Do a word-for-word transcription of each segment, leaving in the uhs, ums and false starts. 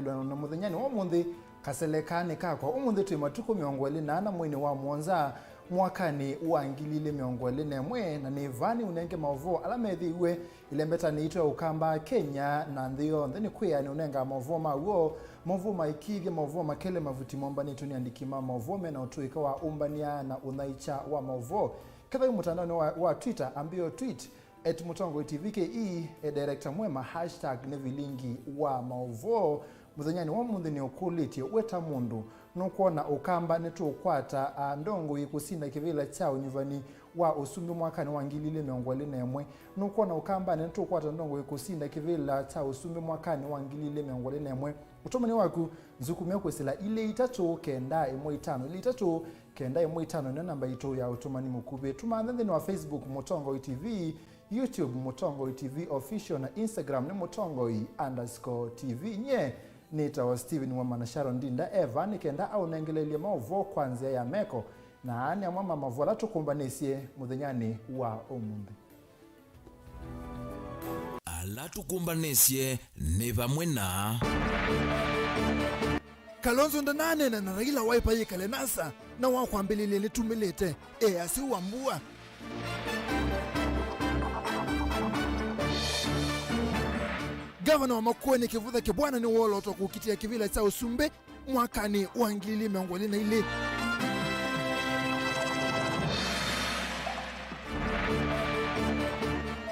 Ĩlũano na mũthenyanĩ wa ũmũnthĩ, kaseleka nĩ kakwa. Ũmũnthĩ twĩ matukũ mĩongo ĩlĩ na ana mweinĩ wa mũonza mwakanĩ wa ngili ilĩ mĩongo ĩlĩ na ĩmwe, na nĩ vaa nĩũnenge maũvoo ala methĩiwe ĩlembetanĩ yitũ ya Ũkamba, Kenya na nthĩ yonthe. Nĩ kwĩa nĩũnengaa maũvoo ma w'o, maũvoo maĩkĩĩthye, maũvoo makele mavuti mombanĩtwe nĩ andĩki ma maũvoo mena ũtũĩka wa ũmbany'a na ũnyaĩĩkya wa maũvoo. Kethĩwa wĩ mũtandaonĩ wa, wa Twitter, ambĩĩa tweet at Mũtongoi T V K E, e director mwema, hashtag nĩ vilingi wa maũvoo. Mũthenyanĩ wa ũmũnthĩ nĩũkũlĩtye, we ta mũndũ, nũkwona Ũkamba nĩtũũkwata, a, ndongoi kũsinda kĩvĩla kya ũnyuvani wa ũsumbĩ mwakanĩ wa ngili ilĩ mĩongo ĩlĩ na ĩmwe? Nũkwona Ũkamba nĩtũũkwata ndongoi kũsinda kĩvĩla kya ũsumbĩ mwakanĩ wa ngili ilĩ mĩongo ĩlĩ na ĩmwe? Ũtũmani waku nzukumĩa kwĩsĩla ilĩ itatũ kenda ĩmwe itano, ilĩ itatũ kenda ĩmwe itano nĩyo namba yitũ ya ũtũmani mũkuvĩ. Tũmanthe nthĩnĩ wa Facebook Mũtongoi T V, YouTube Mũtongoi T V Official, na Instagram nĩ Mũtongoi underscore T V. Nyie nĩtawa Steven Wamana. Sharon Ndinda e vaa nĩ kenda aũnengeleelye maũvoo kwa nzĩa ya meko, na aa nĩ amwe ma maũvoo ala tũkũmbanĩsye mũthenyanĩ wa ũmũnthĩ. Ala tũkũmbanĩsye nĩ vamwe na Kalonzo ndananeena na Raila Wiper yĩkale NASA, na wa kwambĩlĩlya nĩtumĩlĩte easya Wambua. Ngavana wa Makueni Kĩvutha Kĩbwana nĩwoolotwa kũkitĩa kĩvĩla kya ũsumbĩ mwakanĩ wa ngili ilĩ mĩongo ĩlĩ na ilĩ.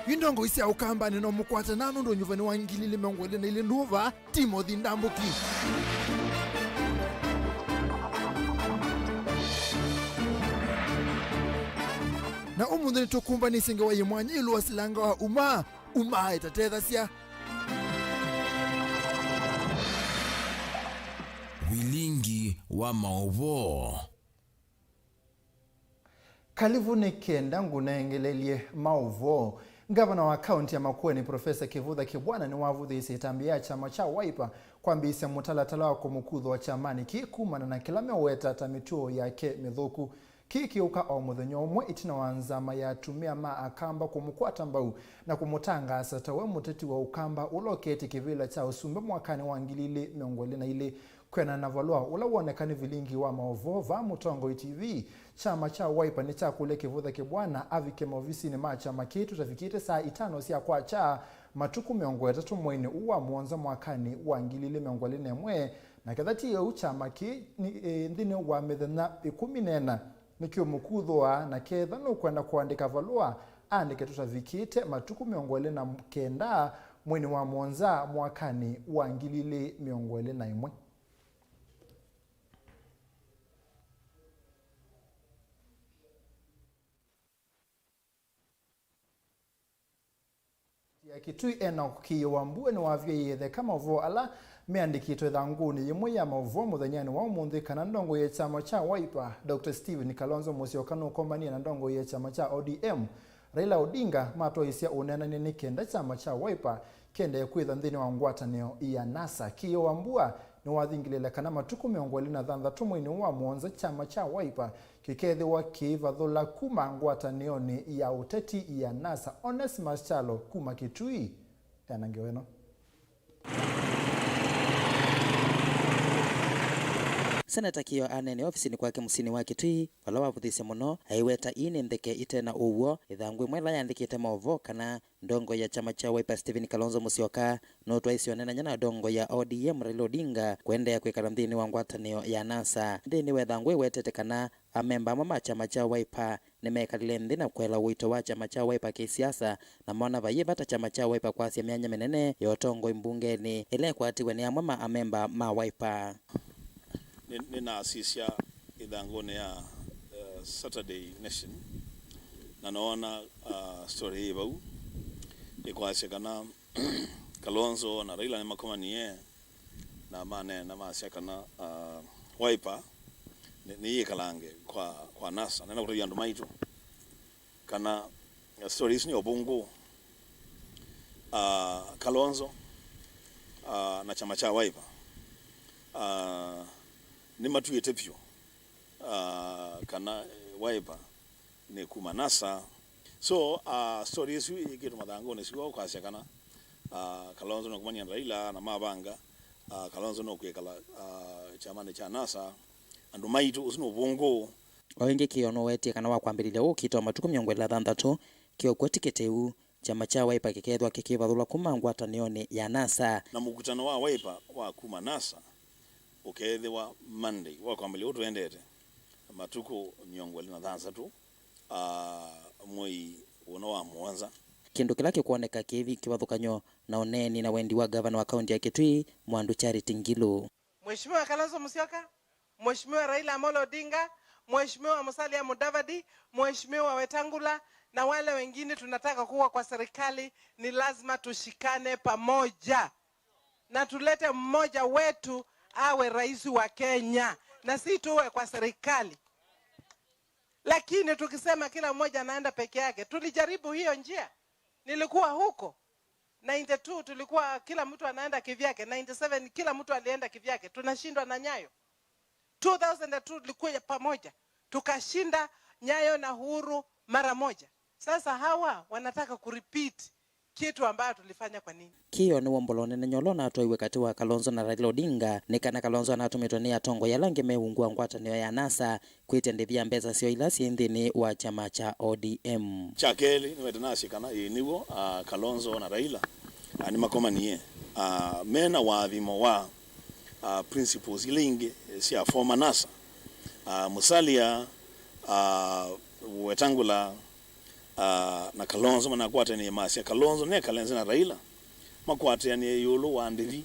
Yu ndongoi sya Ũkambanĩ no mũkwatana nũndũ ũnyuvani wa ngili ilĩ mĩongo ĩlĩ na ilĩ ndũva Timothy Ndambuki. Na ũmũnthĩ nĩtũkũmbanĩsye ngewa yĩ mwanya ĩũlũ wa silanga wa uma, uma ĩtatethasya. Vilingi wa maũvoo. Kalivu nĩ kenda ngũnengelelye maũvoo. Ngavana wa kaunti ya Makueni, Profesa Kĩvutha Kĩbwana, nĩwavũthĩĩsye ĩtambya ya kyama kya Wiper kwambĩĩsya mũtalatala wa kũmũkuthũa kyamanĩ kĩĩ kumana na kĩla meũweta ta mĩtuo yake mĩthũku. Kĩĩ kĩũka o mũthenya ũmwe ĩtina wa nzama ya atumĩa ma Akamba kũmũkwata mbau na kũmũtangaasa ta we mũteti wa Ũkamba ũla ũketye kĩvĩla kya ũsumbĩ mwakanĩ wa ngili ilĩ mĩongo ĩlĩ na ilĩ. Kwĩanana na valũa ũla woneka nĩ vilingi wa maũvoo vaa Mũtongoi T V, kyama kya Wiper nĩkyakũlya Kĩvutha Kĩbwana avike maovisinĩ ma kyama kĩĩ tũtavikĩte saa itano sya kwakya matukũ mĩongo ĩtatũ mweinĩ ũũ wa mũonza mwakanĩ wa ngili ilĩ mĩongo ĩlĩ na ĩmwe, na ketha ti ũu, kyama kĩĩ nĩ, ĩ, nthĩnĩ wa mĩthenya ĩkũmi na ĩna nĩkĩũmũkuthũa, na ketha nũkwenda kũandĩka valũa, aandĩke tũtavikĩte matukũ mĩongo ĩlĩ na kenda mweinĩ wa mũonza mwakanĩ wa ngili ilĩ mĩongo ĩlĩ na ĩmwe. Ya Kitui Enoch Kĩĩo Wambua nĩwavie ĩtheka maũvoo ala meandĩkĩtwe ĩthangũnĩ yĩmwe ya maũvoo mũthenyanĩ wa ũmũnthĩ kana ndongoi ya kyama kya Wiper, Doctor Stephen Kalonzo Musyoka nũkomanie na ndongoi ya kyama kya O D M, Raila Odinga, matwaĩsya ũneenany'a nĩ kenda kyama kya Wiper kĩendee kwĩtha nthĩnĩ wa ngwatanĩo ya NASA. Kĩĩo Wambua nĩwathingĩlĩĩle kana matukũ mĩongo ĩlĩ na thanthatũ mweinĩ wa mũonza kyama kya Wiper kĩkethĩwa kĩivathũla kuma ngwatanĩonĩ ya ũteti ya NASA. Onesmus Kyalo kuma Kitui ena ngewa ĩno. Seneta Kĩĩo aneenea ofisinĩ kwake mũsyĩnĩ wa Kitui, vala wavũthĩsye mũno, aiweta ii nĩ ntheke ite na ũw'o. Ĩthangũ ĩmwe ĩla yandĩkĩte maũvoo kana ndongoi ya kyama kya Wiper Stephen Kalonzo Musyoka nũtwaĩsye ũneenany'a na ndongoi ya O D M Raila Odinga kũendeea kwĩkala nthĩnĩ wa ngwatanĩo ya NASA. Nthĩnĩ wa ĩthangũ ĩwetete kana amemba amwe ma kyama kya Wiper nĩmekalile nthĩ na kũelewa ũito wa kyama kya Wiper kĩsiasa, na mona vaiĩ vata kyama kya Wiper kwasya myanya mĩnene ya ũtongoi mbungenĩ ĩla ĩkwatiwe nĩ amwe ma amemba ma Wiper. Nĩ, nĩnasisya ĩthangũnĩ ya, uh, Saturday Nation, na noona, uh, story yĩ vau ĩkwasya kana Kalonzo na Raila nĩmakomanie na maneena masya kana, uh, Wiper nĩ, nĩyĩkalange kwa, kwa NASA, nenda kũtavya andũ maitũ kana, uh, story isu nĩ ũvũngũ. Uh, Kalonzo, uh, na kyama kya Wiper, uh, nĩmatuĩte vyũ, uh, kana, eh, Wiper nĩ kuma NASA. So, uh, story ĩsu ĩkĩtwe mathangũnĩ sio kwasya kana, uh, Kalonzo nĩkumania na Raila na mavanga, Ah, Kalonzo nũkwĩkala, ah, kyamanĩ kya NASA. Andũ maitũ, ũsu nĩ ũvũngũ. O ĩngĩ, Kĩĩo nũwetie kana wa kwambĩlĩlya ũkita wa matukũ mĩongo ĩlĩ na thanthatũ, Kĩĩo kw'o tikiti ĩu, kyama kya Wiper kĩkeethĩwa kĩkĩvathũlwa kuma ngwatanĩonĩ ya NASA. Na mũkutano wa Wiper wa kuma NASA ũkeethĩwa Monday wa kwambĩlĩlya ũũ tũendete, matukũ mĩongo ĩlĩ na thanthatũ, ah, mwei ũno wa mũonza. Kĩndũ kĩla kĩkwoneka kĩithi kĩvathũkany'o na ũneeni na wendi wa ngavana wa kaunti ya Kitui, Mwandu Charity Ngilu. Mheshimiwa Kalonzo Musyoka, Mheshimiwa Raila Amolo Odinga, Mheshimiwa Musalia Mudavadi, Mheshimiwa Wetangula na wale wengine tunataka kuwa kwa serikali, ni lazima tushikane pamoja na tulete mmoja wetu awe rais wa Kenya, na si tuwe kwa serikali. Lakini tukisema kila mmoja anaenda peke yake, tulijaribu hiyo njia. Nilikuwa huko ninety-two, tulikuwa kila mtu anaenda kivyake. Ninety-seven, kila mtu alienda kivyake. Tunashindwa na Nyayo. Two thousand and two tulikuwa pamoja, tukashinda Nyayo na Uhuru mara moja. Sasa hawa wanataka kurepeat kitu ambayo tulifanya kwa nini? Kĩĩo nĩw'o mbolonene nyolo natwaiwe katĩ wa Kalonzo na Raila Odinga, nĩ kana Kalonzo anatũmĩtwe nĩ atongoi ala angĩ me ungu wa ngwatanĩo ya NASA kwĩtya ndĩvi ya mbesa syoo ila syĩ nthĩnĩ wa kyama kya O D M. Kya kelĩ, nĩwete nasye kana ĩĩ nĩw'o, ah, Kalonzo na Raila, ah, nĩmakomanie, ah, mena wathimo wa, ah, principles ila ingĩ sya former NASA. Ah, Musalia, ah, Wetangula, ah, na Kalonzo manakwatanĩe masya Kalonzo nekale nzĩ na Raila, makwatĩanĩe ĩũlũ wa ndĩvi,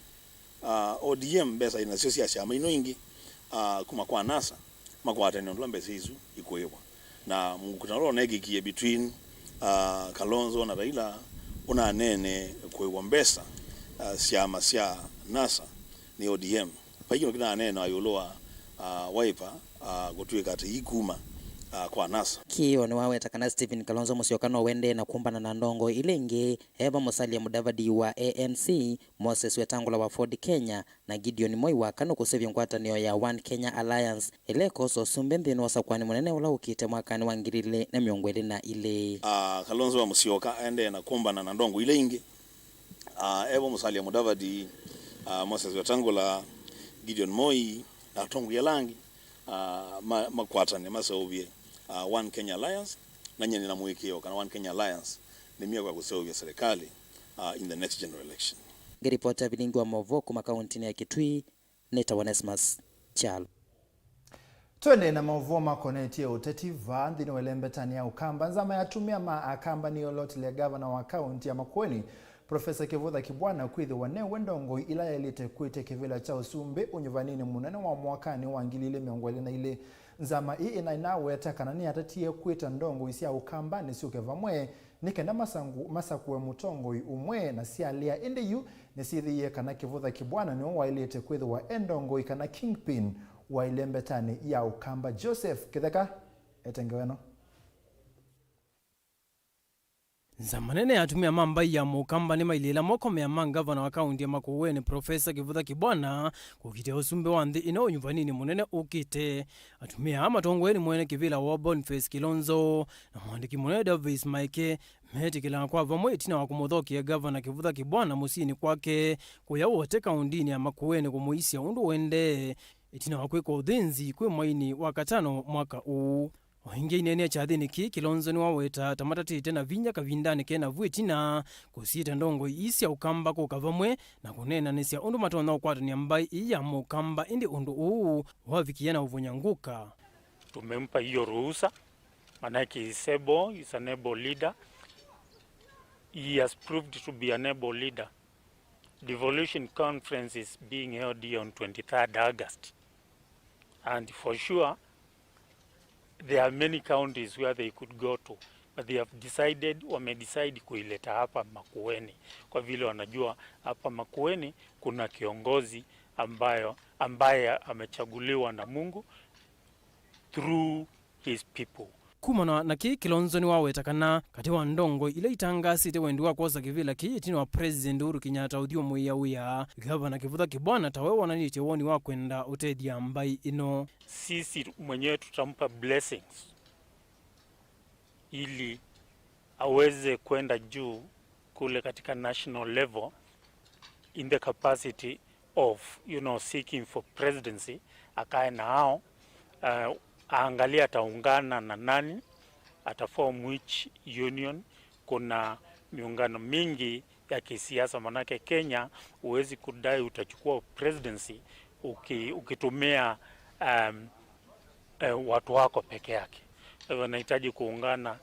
ah, O D M, mbesa inasyo sya syama ino ingĩ, ah, kuma kwa NASA, makwatĩanĩe ũndũ mbesa isu ikũĩwa. Na mũkutano ũla ũneekĩkie between, ah, Kalonzo na Raila ũnaneene kũĩwa mbesa, ah, syama sya NASA nĩ O D M. Vai kĩndũ kĩnaneenawa ĩũlũ wa, ah, Wiper, ah, kũtw'ĩka atĩ ikuma, ah, kwa NASA. Kĩĩo nĩwaweta kana Stephen Kalonzo Musyoka no wendee na kũmbana na ndongoi ila ingĩ, eva Musalia Mudavadi wa A N C, Moses Wetangula wa Ford Kenya, na Gideon Moi wa KANU kũseũvya ngwatanĩo ya One Kenya Alliance, ĩla ĩkosa ũsumbĩ nthĩnĩ wa ũsakũani mũnene ũla ũkĩte mwakanĩ wa ngili ilĩ na mĩongo ĩlĩ na ilĩ. Ah, Kalonzo wa Musyoka aendee na kũmbana na ndongoi ila ingĩ, ah, evo Musalia Mudavadi, ah, Moses Wetangula, Gideon Moi, na atongoi ala angĩ, ah, ma-, makwatane maseũvye, ah, One Kenya Alliance, na nyie nĩ na mũĩkĩĩo kana One Kenya Alliance nĩmyĩoka kũseũvya serikali, ah, in the next general election. Ngĩripota vilingi wa maũvoo kuma kauntinĩ ya Kitui, nĩtawa Onesmus Kyalo. Twende na maũvoo makonetye ũteti vaa nthĩnĩ wa ĩlembetanĩ ya Ũkamba. Nzama ya atumĩa ma Akamba nĩyolotile ngavana wa kaunti ya Makueni, Profesa Kĩvũtha Kĩbwana, kwĩthĩwa newe ndongoi ĩla yaĩlĩte kwĩtya kĩvĩla kya ũsumbĩ ũnyuvaninĩ mũnene wa mwakanĩ wa ngili ilĩ mĩongo ĩlĩ na ilĩ. Nzama ĩĩ ĩna ĩnaweta kana nĩyatatie kwĩta ndongoi sya Ũkambanĩ syũke vamwe nĩ kenda masangu-, masakũe mũtongoi ũmwe, na syalea. Ĩndĩ yu nĩsyĩthĩie kana Kĩvũtha Kĩbwana nĩwe waĩlĩte kwĩthĩwa e ndongoi kana kingpin wa ĩlembetanĩ ya Ũkamba. Joseph Kĩtheka ete ngewa ĩno. Nzama nene ya atumĩa ma mbaĩ ya Mũkamba nĩmailĩĩla moko mea ma ngavana wa kaunti ya Makueni, Profesa Kĩvũtha Kĩbwana, kũkitĩa ũsumbĩ wa nthĩ ĩno ũnyuvaninĩ mũnene ũkĩte. Atumĩa aa matongoew'e nĩ mwene kĩvĩla woo Boniface Kilonzo na mũandĩki mũnene Davis Maeke metĩkĩlaa kwa vamwe ĩtina wa kũmũthokea ngavana Kĩvũtha Kĩbwana mũsyĩnĩ kwake kũya Wote kaũndĩnĩ ya Makueni kũmũisya ũndũ ũendee ĩtina wa kwĩka ũthĩnzi kwĩ mweinĩ wa katano mwaka ũũ. O ĩngĩ aineenea kyathĩnĩ kĩĩ, Kilonzo nĩwaweta ta matatĩte na vinya kavindanĩ ke navu ĩtina kũsiĩta ndongoi ii sya Ũkamba kũka vamwe na kũneenanĩsya ũndũ matonya ũkwatany'a mbaĩ ii ya Mũkamba, ĩndĩ ũndũ ũũ wavikĩa na ũvũnya ngũka. Tumempa hiyo ruhusa, manake he's able, he's an able leader. He has proved to be an able leader. Devolution conference is being held here on twenty-third August. And for sure, there are many counties where they could go to, but they have decided, wamedecide kuileta hapa Makueni, kwa vile wanajua hapa Makueni kuna kiongozi ambayo, ambaye amechaguliwa na Mungu through his people. Kumana na kĩĩ, Kilonzo nĩwaweta kana katĩ wa ndongoi ila itangaasĩte wendi wa kwosa kĩvĩla kĩĩ ĩtina wa President Uhuru Kenyatta ũthyũmũĩa wĩa, Gavana Kĩvũtha Kĩbwana tawe wonanĩtye woni wa kwenda ũtethya mbaĩ ĩno. Sisi mwenyewe tutampa blessings ili aweze kwenda juu kule katika national level in the capacity of, you know, seeking for presidency, akae nao, uh, aangalie ataungana na nani, ataform which union. Kuna miungano mingi ya kisiasa, manake Kenya huwezi kudai utachukua presidency uki-, ukitumia, um, eh, watu wako peke yake. Kwa hivyo anahitaji kuungana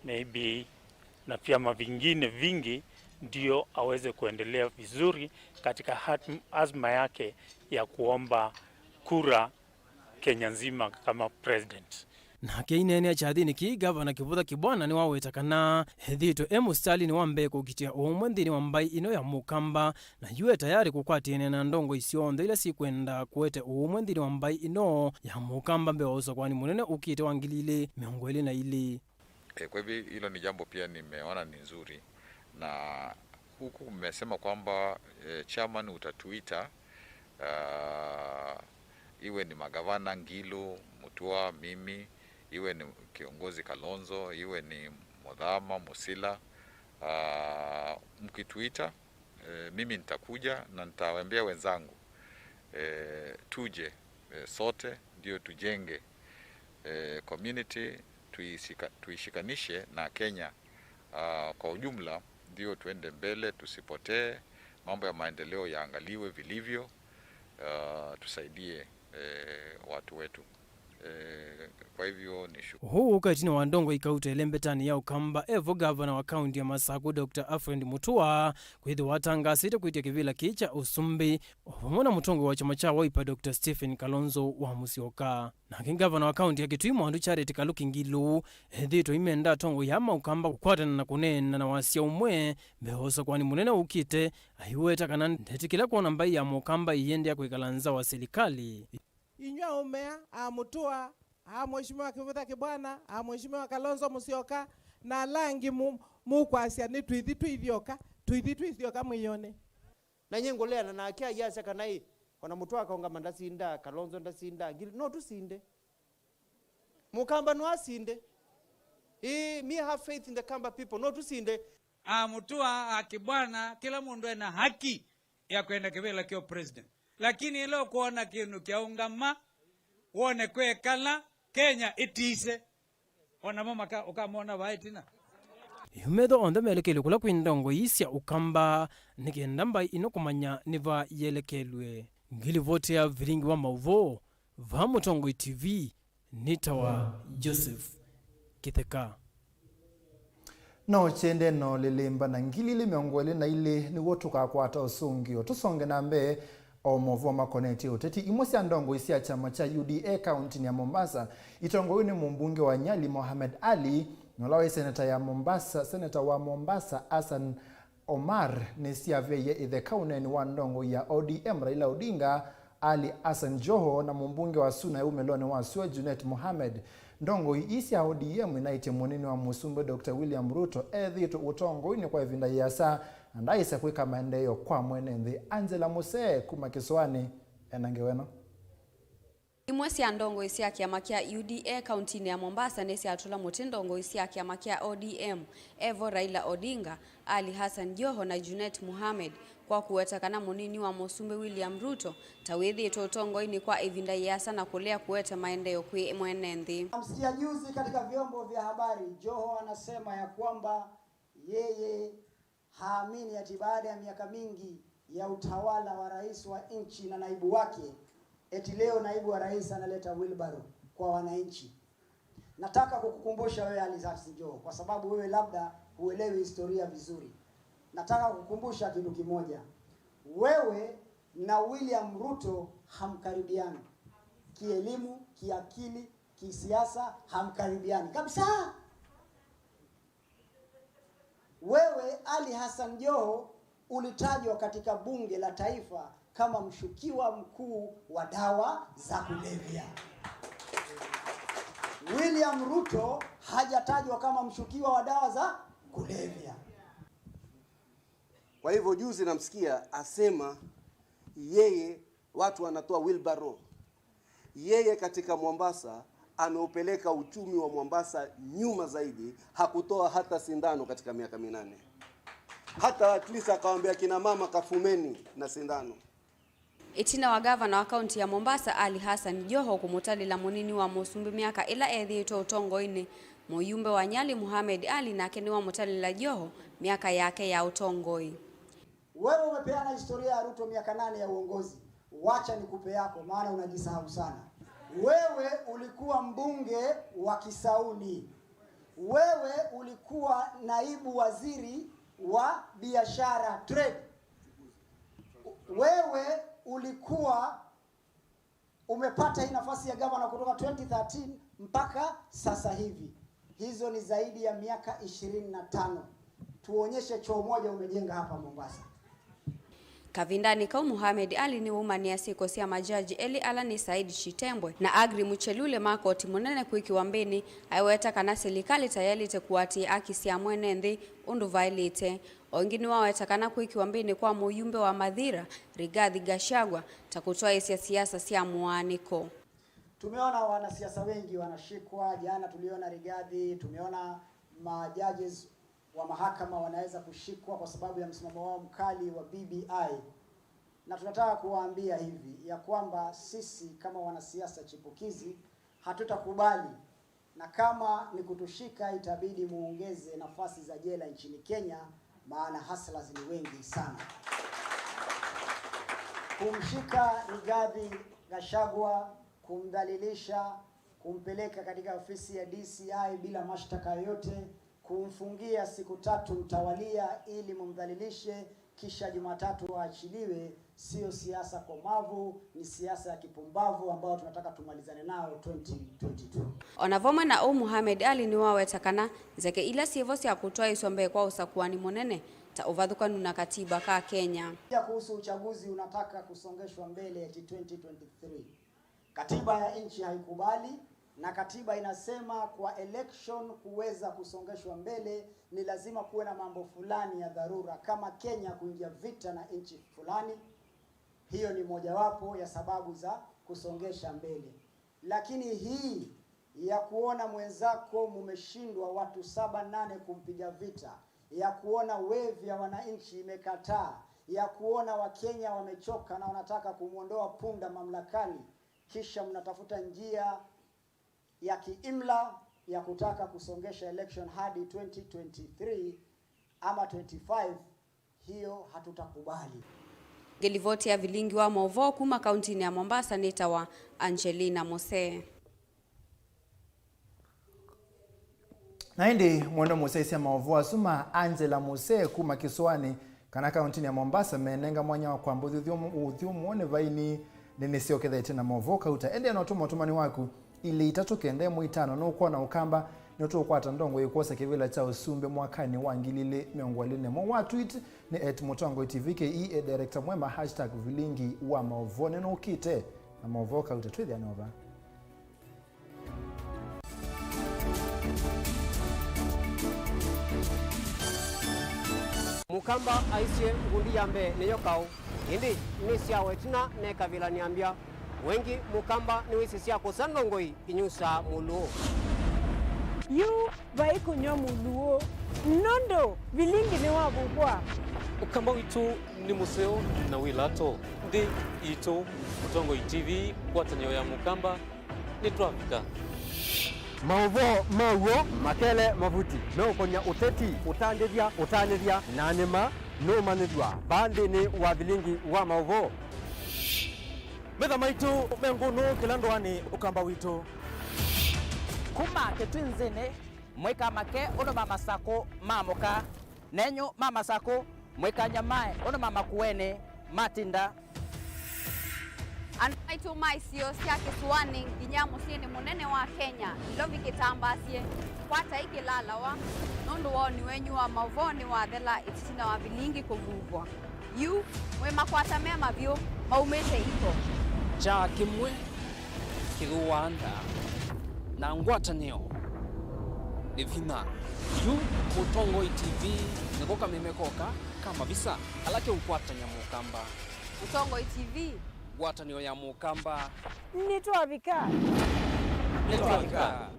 maybe na vyama vingine vingi ndio aweze kuendelea vizuri katika hat-, azma yake ya kuomba kura Kenya nzima kama president. Nake aineenea kyathĩnĩ kĩĩ, Ngavana Kĩvũtha Kĩbwana nĩwaweta kana ethĩĩtwe e mũsitalĩnĩ wa mbee kũkitĩa ũũmwe nthĩnĩ wa mbaĩ ĩno ya Mũkamba, na yu e tayarĩ kũkwatĩanĩa na ndongoi syonthe ila syĩkwenda kũete ũũmwe nthĩnĩ wa mbaĩ ĩno ya Mũkamba mbee wa ũsakũani mũnene ũkĩte wa ngili ilĩ mĩongo ĩlĩ na ilĩ. E, kwa hivyo hilo ni jambo pia nimeona ni nzuri, na huku mmesema kwamba e, chairman utatuita, ah, iwe ni magavana Ngilu, Mutua, mimi, iwe ni kiongozi Kalonzo, iwe ni Muthama, Musila, ah, mkituita, e, mimi nitakuja na nitawaambia wenzangu, e, tuje, e, sote ndio tujenge, e, community, tuishika-, tuishikanishe na Kenya, ah, kwa ujumla, ndio tuende mbele, tusipotee, mambo ya maendeleo yaangaliwe vilivyo, ah, tusaidie, e, watu wetu. E, kwa hivyo ni shu- Ũu ũka ĩtina wa ndongoi kauta ĩlembetanĩ ya Ũkamba, evo ngavana wa kaunti ya Masakũ, Doctor Alfred Mutua, kwĩthĩwa atangaasĩte kwĩtya kĩvĩla kĩĩ kya ũsumbĩ, o vamwe na mũtongoi wa kyama kya Wiper, Doctor Stephen Kalonzo wa Musyoka. Nake ngavana wa kaunti ya Kitui, Mwandu Charity Kaluki Ngilu, ethĩĩtwe aimenda atongoi aa ma Ũkamba kũkwatana na kũneena na wasya ũmwe mbee wa ũsakũani mũnene ũkĩte, aiweta kana ndetĩkĩla kwona mbaĩ ya Mũkamba ĩiendeea kwĩkala nza wa silikalĩ. Inyw'ĩ aũme aa, a Mutua, a Mheshimiwa Kivutha Kibwana, a Mheshimiwa Kalonzo Musyoka, na ala angĩ mu-, mũkwasya nĩ tũithi twĩthyoka, tũithi twĩthyoka mwĩĩonĩ. Na nyie ngũleana nake ayasya kana ĩ, ona Mutua akaũngama ndasinda, Kalonzo ndasinda, Ngilu, no tũsinde. Mũkamba no asinde. Ĩĩ, me have faith in the Kamba people, no tũsinde. A Mutua, a Kibwana, kĩla mũndũ ena haki ya kwenda kĩvĩla kya president. Lakini ĩla ũkwona kĩndũ kyaũngama, wone kwekala, Kenya ĩtise. O namo maka-, ũkamona vaa ĩtina. Yu metho onthe melekelwe kũla kwĩ ndongoi sya Ũkamba, nĩ kenda mbaĩ ĩno kũmanya nĩ va yelekelwe. Ngilivoti ya vilingi wa maũvoo, vaa Mũtongoi T V, nĩtawa Joseph Kĩtheka. No kyende no lĩlĩmba na ngili ilĩ mĩongo ĩlĩ na ilĩ nĩw'o tũkakwata ũsũngĩo. Tũsonge na mbee o maũvoo makonetye ũteti. Imwe sya ndongoi sya kyama kya U D A kauntinĩ ya Mombasa itongoew'e nĩ mũmbunge wa Nyali Mohamed Ali, na ũla waĩ seneta ya Mombasa, seneta wa Mombasa Hassan Omar nĩsyaveie ĩtheka ũneeni wa ndongoi ya O D M Raila Odinga, Ali Hassan Joho, na mũmbunge wa Suna ya umĩlonĩ wa sua Junet Mohamed. Ndongoi ii sya O D M inaĩtye mũnini wa mũsumbĩ Doctor William Ruto ethĩĩtwe ũtongoinĩ kwa ĩvinda yĩasa na ndaaĩsa kwĩka maendeeo kwa mwene nthĩ. Angela Musee kuma Kĩsũanĩ ena ngewa ĩno. Imwe sya ndongoi sya kĩama kya U D A kauntinĩ ya Mombasa nĩsyatũla mũtĩ ndongoi sya kĩama kya O D M, evo Raila Odinga, Ali Hassan Joho na Junet Mohamed kwa kũweta kana mũnini wa mũsumbĩ William Ruto ta wĩthĩĩtwe ũtongoinĩ kwa ĩvinda yĩasa na kũlea kũete maendeeo kwĩ mwene nthĩ. Namsikia juzi katika vyombo vya habari, Joho anasema ya kwamba yeye haamini ati baada ya miaka mingi ya utawala wa rais wa nchi na naibu wake, eti leo naibu wa rais analeta wheelbarrow kwa wananchi. Nataka kukukumbusha wewe Ali Hassan Joho, kwa sababu wewe labda huelewi historia vizuri. Nataka kukukumbusha kitu kimoja. Wewe na William Ruto hamkaribiani. Kielimu, kiakili, kisiasa, hamkaribiani kabisa. Wewe, Ali Hassan Joho, ulitajwa katika bunge la taifa kama mshukiwa mkuu wa dawa za kulevya. William Ruto hajatajwa kama mshukiwa wa dawa za kulevya. Kwa hivyo juzi namsikia asema yeye watu wanatoa wheelbarrow. Yeye katika Mombasa ameupeleka uchumi wa Mombasa nyuma zaidi, hakutoa hata sindano katika miaka minane. Hata at least akawaambia kina mama, "Kafumeni na sindano." Ĩtina wa ngavana wa kaunti ya Mombasa, Ali Hassan Joho, kũmũtalĩla mũnini wa mũsumbĩ myaka ĩla ethĩĩtwe ũtongoinĩ, mũyumbe wa Nyali, Mohamed Ali, nake nĩwamũtalĩla Joho myaka yake ya ũtongoi. Wewe umepeana historia ya Ruto miaka nane ya uongozi. Wacha nikupe yako, maana unajisahau sana. Wewe ulikuwa mbunge wa Kisauni. Wewe ulikuwa naibu waziri wa biashara, trade. Wewe ulikuwa umepata hii nafasi ya gavana kutoka twenty thirteen mpaka sasa hivi. Hizo ni zaidi ya miaka ishirini na tano. Tuonyeshe choo moja umejenga hapa Mombasa. Kavindanĩ kau, Mohamed Ali nĩwaumanĩa syĩko sya majaji elĩ ala nĩ Said Chitembwe na Aggrey Muchelule ma koti mũnene kwĩkĩwa mbĩnĩ, aiweta kana silikalĩ ta yaĩlĩte kũatĩĩa aki sya mwene nthĩ ũndũ vaĩlĩte. O ĩngĩ nĩwaweta kana kwĩkĩwa mbĩnĩ kwa mũyumbe wa Mathira, Rigathi Gachagua, ta kũtwaĩĩsya siasa sya mũaanĩko. Tumeona wanasiasa wengi wanashikwa. Jana tuliona Rigathi, tumeona ma judges wa mahakama wanaweza kushikwa kwa sababu ya msimamo wao mkali wa B B I. Na tunataka kuwaambia hivi, ya kwamba sisi kama wanasiasa chipukizi hatutakubali, na kama ni kutushika, itabidi muongeze nafasi za jela nchini Kenya, maana hustlers ni wengi sana. Kumshika Rigathi Gachagua, kumdhalilisha, kumpeleka katika ofisi ya D C I bila mashtaka yoyote, kumfungia siku tatu mtawalia ili mumdhalilishe, kisha Jumatatu aachiliwe, sio siasa komavu, ni siasa ya kipumbavu ambayo tunataka tumalizane nao twenty twenty-two. O na vamwe na ũu, Mohamed Ali nĩwaweta kana nzeke ila syĩvo sya kũtwaĩĩswa mbee kwa ũsakũani mũnene ta ũvathũkanu na katiba ka Kenya. Pia kuhusu uchaguzi unataka kusongeshwa mbele eti twenty twenty-three. Katiba ya nchi haikubali, na katiba inasema kwa election kuweza kusongeshwa mbele ni lazima kuwe na mambo fulani ya dharura, kama Kenya kuingia vita na nchi fulani. Hiyo ni mojawapo ya sababu za kusongesha mbele. Lakini hii ya kuona mwenzako mumeshindwa watu saba nane kumpiga vita, ya kuona wave ya wananchi imekataa, ya kuona Wakenya wamechoka na wanataka kumwondoa punda mamlakani, kisha mnatafuta njia ya kiimla ya kutaka kusongesha election hadi twenty twenty-three ama twenty-five, hiyo hatutakubali. Ngĩlivoti ya vilingi wa maũvoo kuma kauntinĩ ya Mombasa nĩtawa Angelina Mose. Na ĩndĩ mwendwa mũsyaĩĩsya maũvoo asu ma Angela Mose kuma kĩsũanĩ kana kauntinĩ ya Mombasa menenga mwanya wa kwamba ũthyũmũ-, ũthyũmũo nĩ vaini nĩnĩsyokethetye na maũvoo kauta. Ĩndĩ no tũma ũtũmani waku ilĩ itatũ kenda ĩmwe itano nũkwona Ũkamba nĩtũũkwata ndongo ĩkwosa kĩvĩla kya ũsumbĩ mwakanĩ wa ngili ilĩ mĩongo ĩlĩ na ĩmwe. Wa tweet nĩ at Mũtongoi T V K E, e director mwema, hashtag vilingi wa maũvoo. Nĩnũkĩte na maũvoo kauta, twĩthĩane o vaa. Mũkamba aisye ngundi ya mbee nĩyo kaũ, ĩndĩ nĩsyawa ĩtina nekavilany'a mbya. Wengĩ Mũkamba nĩwĩsĩ sya kũsa ndongoi inyusaa mũlũũ. Yu vai kũnyw'a mũlũũ, nũndũ vilingi nĩwavukwa. Ũkamba witũ nĩ mũseo na wĩ lato. Nthĩ itũ, Mũtongoi T V, ngwatanĩo ya Mũkamba, nĩtwavika. Maũvoo ma w'o makele mavuti meũkony'a ũteti, ũtandĩthya, ũtanĩthya, na nĩma nũmanyĩthw'a vaa nthĩnĩ wa vilingi wa maũvoo. Metha maitũ me ngũnũ kĩla ndũanĩ Ũkamba witũ. Kuma Kĩtwinzĩnĩ, mwĩkamake ũndũ ma Masakũ maamũka. Nenyu ma Masakũ, mwĩkanyamae ũndũ ma Makueni matinda. Andũ maitũ ma isio sya kĩsũanĩ nginya mũsyĩnĩ mũnene wa Kenya, Nairobi kĩtambaasye, kwatai kĩlalawa, nũndũ woni wenyu wa maũvoo nĩwathela ĩtina wa vilingi kũvuvwa. Yu, mwĩ makwata me mavyũ maumĩte iko. Kyaa kĩmwe kĩthũaa ndaa, na ngwatanĩo nĩ vinya. Yu Mũtongoi T V nĩko kameme koka ka mavisa ala keũkwatany'a Mũkamba. Mũtongoi T V. Ngwatanĩo ya Mũkamba. Nĩtwavika. Nĩtwavika.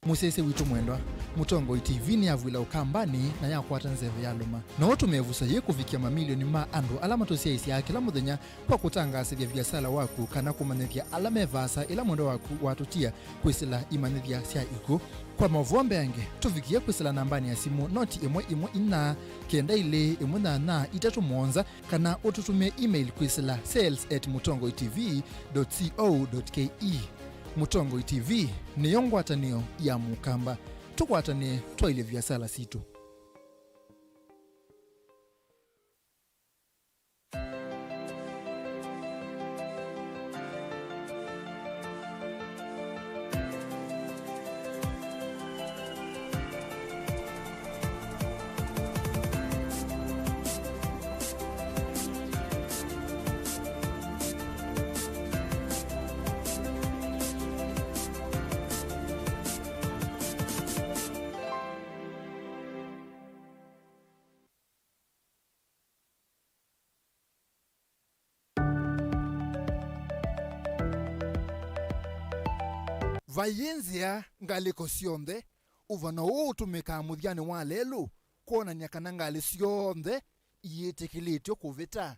Mũsyaĩĩsya witũ mwendwa, Mũtongoi T V nĩyavw'ĩla Ũkambanĩ na yakwata nzeve ya lũma. No ũtũmĩe ĩvuso yĩĩ kũvikĩa mamilioni ma andũ ala matũsyaĩĩsyaa kĩla mũthenya kwa kũtangaasĩthya viasala waku kana kũmanyĩthya ala me vaasa ĩla mwendwa waku watũtia kwĩsĩla imanyĩthya sya ikw'ũ. Kwa maũvoo mbeange, tũvikĩe kwĩsĩla nambanĩ ya simũ noti ĩmwe ĩmwe inya kenda ilĩ ĩmwe nyanya itatũ mũonza, kana ũtũtũmĩe email kwĩsĩla sales at mũtongoi T V dot co dot K E. Mũtongoi T V nĩyo ngwatanĩo ya Mũkamba. Tũkwatanĩe twaĩlye viasala sitũ. Vaiĩ nzĩa ngalĩko syonthe. Ũvano ũũ ũtũmĩkaa mũthyanĩ wa lelũ kwonany'a kana ngalĩ syonthe iyĩtĩkĩlĩtw'e kũvĩta.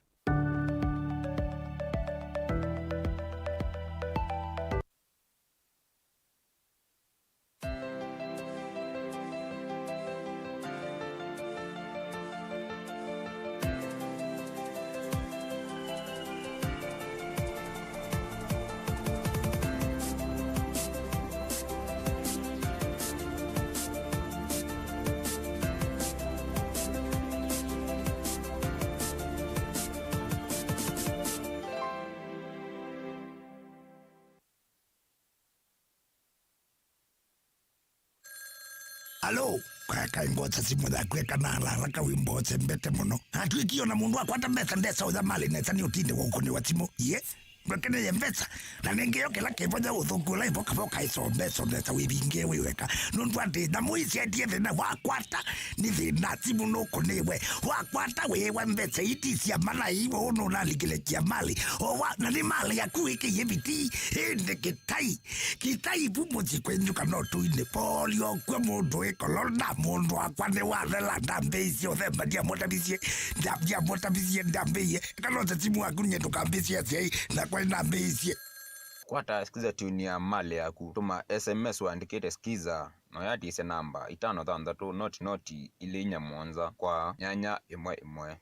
Alo, kakai mbosa simũ yaku eka na haraka wĩ mbosa mbete mũno. Atwĩkie ona mũndũ akwata mbesa ndesa ũya malĩ nesa nĩ ũtinde wa ũkũnĩwa simũ. Ye, ndwekeneye mbesa. Na nĩngĩ yo kĩla kĩvonya ũthũku ũla ĩvoka voka ĩsombe somesa wĩvinge wĩ weka. Nũndũ atĩ nyamũ ici etie thĩna wakwata nĩ thĩna simũ nũkũnĩwe. Wakwata wĩwa mbesa iti cia malai ũũ nũnalikile kia malĩ. O wa, na nĩ malĩ yaku ĩkĩie viti. Ĩndĩ kĩtai. Kĩtai vu mũsyĩ kwenyu kana ũtũinĩ. Polio kw'o mũndũ wĩ kolona, mũndũ wakwa nĩwathela, ndambĩĩisye ũthemba, ndiamũtavisye, nda-, ndiamũtavisye, ndambĩĩie. Kana ũte simu waku nyie ndũkambĩĩsye asyai, nakwa nĩnambĩĩisye. Kwata Skiza tune ya malĩ yaku, tũma S M S ũandĩkĩte Skiza, na ũyatĩĩsya namba itano thanthatũ noti noti ilĩ inya mũonza kwa nyanya ĩmwe ĩmwe.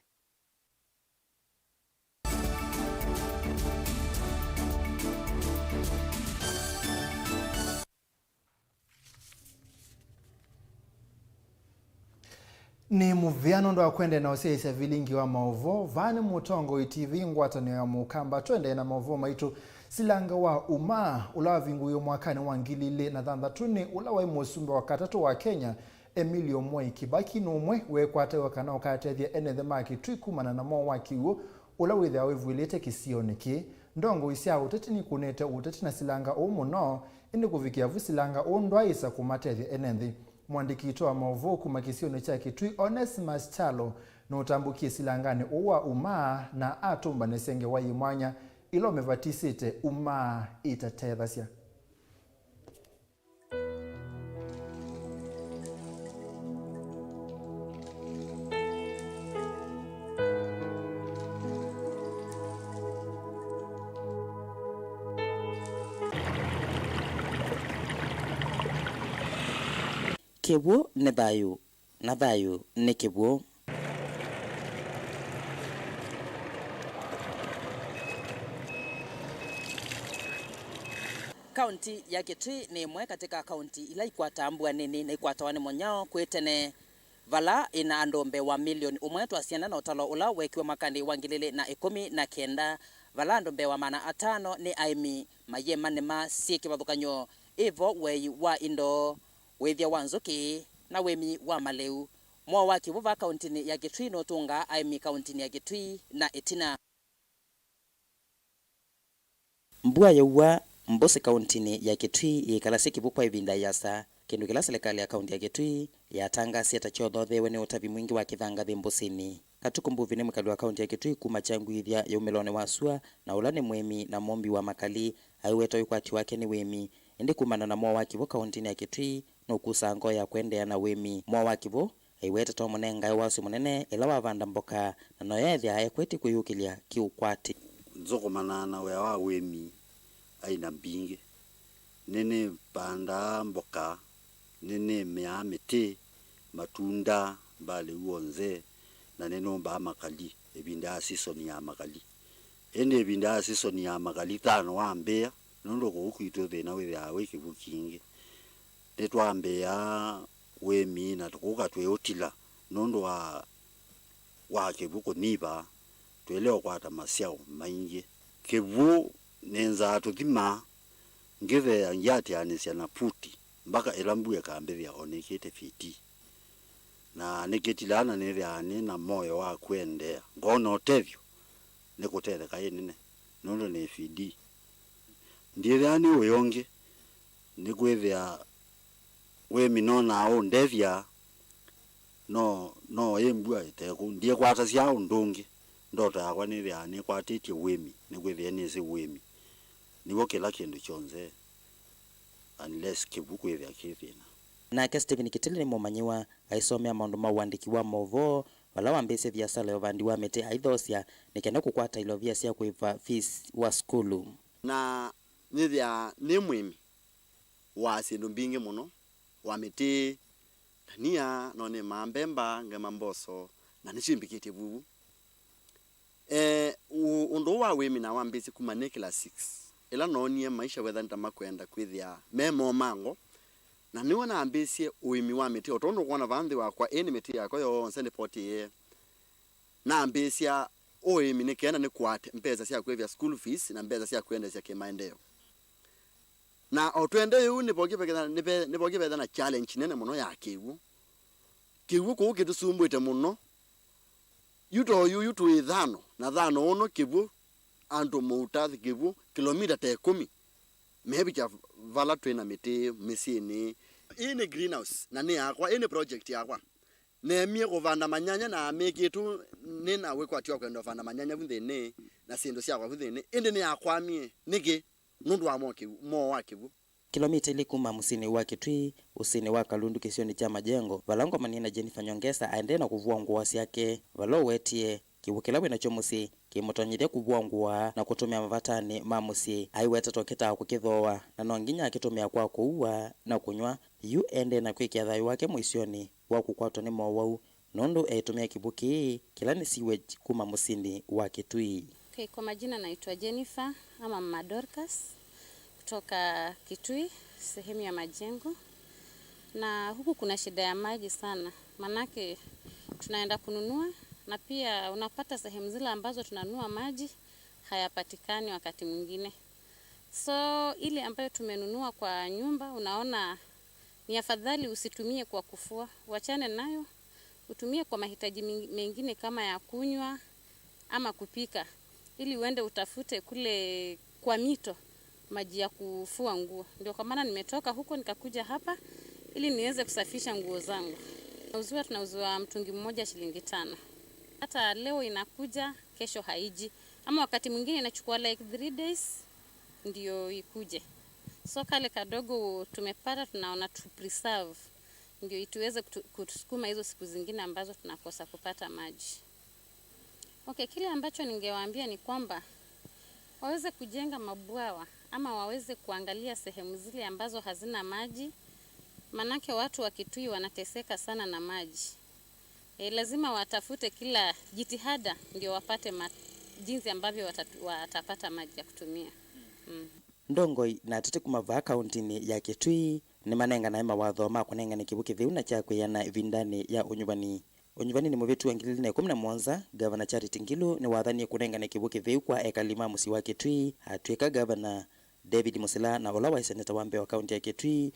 Nĩ mũvea nũndũ wa kũendeea na ũsyaĩĩsya vilingi wa maũvoo. Vaa nĩ Mũtongoi T V, ngwatanĩo ya Mũkamba. Tũendee na maũvoo maitũ. Silanga wa Umaa, ũla wavingũiwe mwakanĩ wa ngili ilĩ na thanthatũ, nĩ ũla waĩ mũsumbĩ wa katatũ wa Kenya, Emilio Mwai Kibaki nũmwe weekwataw'a kana ũkatethya ene nthĩ ma Kitui kumana na moo wa kĩw'ũ ũla wĩthĩawa wĩvw'ĩlĩte kĩsionĩ kĩĩ. Ndongoi sya ũteti nikũnĩte ũteti na silanga ũũ mũno, ĩndĩ kũvikĩa vu silanga ũũ ndwaaĩsa kũmatethya ene nthĩ. Mũandĩki witũ wa maũvoo kuma kĩsionĩ kya Kitui, Onesimus Kyalo, nũtambũkie silanganĩ ũũ wa Umaa na atũmbanĩsya ngewa yĩ mwanya ĩla ũmĩvatisĩte Umaa ĩtatethasya. Kĩw'ũ nĩ thayũ, na thayũ nĩ kĩw'ũ. Kaunti ya Kitui nĩ ĩmwe katĩ ka kaunti ila ikwataa mbua nini na ikwatawa nĩ mũnyao kwĩ tene, vala ĩna andũ mbee wa milioni ũmwe twasiana na ũtalo ũla weekiwe mwakanĩ wa ngili ilĩ na ĩkũmi na kenda, vala andũ mbee wa maana atano nĩ aĩmi mayĩema nĩma syĩ kĩvathũkany'o, ĩvo, wei wa indo, wĩthya wa nzũkĩ, na wĩmi wa malĩu. Mwao wa kĩw'ũ vaa kauntinĩ ya Kitui nũtũngaa aĩmi kauntinĩ ya Kitui na ĩtina. Mbua yaua mbũsĩ kauntinĩ ya Kitui yĩikalasya kĩw'ũ kwa ĩvinda ĩasa, kĩndũ kĩla silikalĩ ya kaunti ya Kitui yatangasie ta kyothotheewe nĩ ũtavi mwingĩ wa kĩthangathĩ mbũsĩnĩ. Katuku Mbuvi nĩ mwĩkali wa kaunti ya Kitui kuma Kyangwĩthya yaumĩlonĩ wa sua, na ũla nĩ mũĩmi na mũmbi wa makali, aiweta ũikwati wake nĩ wĩmi. Ĩndĩ kumana na mwaũ wa kĩw'ũ kaũntĩnĩ ya Kitui nũkusaa ngoo ya kũendeea na ũĩmi. Mwaũ wa kĩw'ũ aiweta ta ũmũnengae wasyo mũnene ĩla wavanda mboka, na noyo ethĩawa ekwetye kwĩyũkĩlya kĩũkwati. Nzũkũmanaa na wĩa wa ũĩmi aina mbingĩ. Nĩnĩvandaa mboka, nĩnĩmĩaa mĩtĩ, matunda, mbalĩ w'onthe, na nĩnũmbaa makali ĩvinda ya sisoni ya makali. Ĩndĩ ĩvinda ya sisoni ya makali tano wambĩĩa, nũndũ kũu kwitũ thĩna wĩthĩawa wĩ kĩw'ũ kingĩ. Nĩtwambĩĩa ũĩmi na tũkũka twĩũtila nũndũ wa, wa kĩw'ũ kũnyiva, tũilea ũkwata masyaũ maingĩ. Kĩw'ũ nĩnzaa tũthima, ngĩtheea ngyĩatĩanĩsya na puti, mbaka ĩla mbua ĩkambĩthĩa o nĩkĩte fiti. Na nĩkĩtilaa na nĩthĩawa nĩ na moyo wa kũendeea. Ngoona ũtethyo nĩ kũtetheka ĩnene, nũndũ nĩ F D. Ndyĩthĩawa nĩ wĩa ũngĩ, nĩkwĩthĩa ũĩmi nonaa ũndethya, no, no ĩ mbua ĩtekũ. Ndyĩkwatasya ũndũ ũngĩ. Ndoto yakwa nĩthĩawa nĩkwatĩtye ũĩmi, nĩkwĩthĩa nĩsĩ ũĩmi nĩw'o kĩla kĩndũ kyonthe, unless kĩw'ũ kwĩthĩa kĩ thĩna. Nake Stephen Kitili nĩ mũmanyĩw'a aisomea maũndũ ma ũandĩki wa maũvoo, vala wambĩĩsye viasala ya ũvandi wa mĩtĩ aithoosya nĩ kenda kũkwata ilovia sya kũĩva fees wa sukulu. Na nĩthĩaa nĩ mũĩmi wa syĩndũ mbingĩ mũno, wa mĩtĩ, ndania, no nĩmaa mbemba, ngema mboso, na nĩsyĩmbĩkĩtye vuvu. Eh, ũ-, ũndũ ũũ wa ũĩmi nawambĩĩsye kuma nĩ class six, ĩla noonie maisha wetha nĩtamakwenda kwĩthĩa me momango, na nĩw'o nambĩĩsye ũĩmi wa mĩtĩ. O tondũ ũkwona vaa nthĩ wakwa, ĩĩ nĩ mĩtĩ yakwa yonthe nĩpotĩe. Nambĩĩsya ũĩmi nĩ kenda nĩkwate mbesa sya kũĩvya school fees na mbesa sya kwĩendeesya kĩmaendeeo. Na o tũendee ũu, nĩvokie vetha, nĩve-, nĩvokie vetha na challenge nene mũno ya kĩw'ũ. Kĩw'ũ kũu kĩtũsumbwĩte mũno. Yu to yu, yu twĩ thano, na thano ũno kĩw'ũ, andũ mũuta kĩw'ũ, kilomita ta ĩkũmi, mevikya vala twĩ na mĩtĩ mĩsyĩnĩ. Ĩĩ nĩ greenhouse, na nĩ yakwa, ĩĩ nĩ project yakwa. Neemie kũvanda manyanya na mĩkĩtu nĩ na wĩkwatyo wa kwenda ũvanda manyanya vu nthĩnĩ na syĩndũ syakwa vu nthĩnĩ, ĩndĩ nĩyakwamie. Nĩkĩ? Nũndũ wa moo kĩw'ũ, moo wa kĩw'ũ. Kilomita ilĩ kuma mũsyĩnĩ wa Kitui, ũsĩnĩ wa Kalundu kĩsionĩ kya Majengo, vala ngomanie na Jennifer Nyongesa aendee na kũvũa ngũa syake, vala ũwetie, kĩw'ũ kĩla wĩ nakyo mũsyĩ kĩmũtonyethya kũvũa ngũa na kũtũmĩa mavatanĩ ma mũsyĩ. Aiweta to kĩtaa kũkĩthooa, na no nginya akĩtũmĩa kwa kũua na kũnyw'a. Yu endee na kwĩkĩa thayũ wake mũisyonĩ wa kũkwatwa nĩ mowau, nũndũ eĩtũmĩa kĩw'ũ kĩĩ kĩla nĩ sewage kuma mũsyĩnĩ wa Kitui. Okay, kwa majina naitwa Jennifer ama Mama Dorcas kutoka Kitui, sehemu ya Majengo. Na huku kuna shida ya maji sana, manake tunaenda kununua na pia unapata sehemu zile ambazo tunanunua maji hayapatikani wakati mwingine. So ile ambayo tumenunua kwa nyumba, unaona ni afadhali usitumie kwa kufua, uachane nayo, utumie kwa mahitaji ming-, mengine kama ya kunywa ama kupika, ili uende utafute kule kwa mito maji ya kufua nguo. Ndio kwa maana nimetoka huko nikakuja hapa ili niweze kusafisha nguo zangu. Tunauziwa, tunauziwa mtungi mmoja shilingi tano. Hata leo inakuja, kesho haiji. Ama wakati mwingine inachukua like three days ndio ikuje. So kale kadogo tumepata, tunaona tu preserve ndio ituweze kutu-, kutusukuma hizo siku zingine ambazo tunakosa kupata maji. Okay, kile ambacho ningewaambia ni kwamba waweze kujenga mabwawa ama waweze kuangalia sehemu zile ambazo hazina maji, manake watu wa Kitui wanateseka sana na maji. E, lazima watafute kila jitihada ndio wapate ma-, jinsi ambavyo watatu-, watapata maji ya kutumia. Mm. Ndongoi na ateti kuma vaa kaũntĩnĩ ya Kitui nĩmanenganae mawatho ma kũnengane kĩw'ũ kĩtheu na kya kwĩana ĩvindanĩ ya ũnyuvani. Ũnyuvanĩnĩ mũvĩtu wa ngili ilĩ na ĩkũmi na mũonza, Ngavana Charity Ngilu nĩwathanie kũnengane kĩw'ũ kĩtheu kwa ekali ma mũsyĩ wa Kitui atw'ĩka ngavana. David Musila na ũla waĩ seneta wa mbee wa kaũntĩ ya Kitui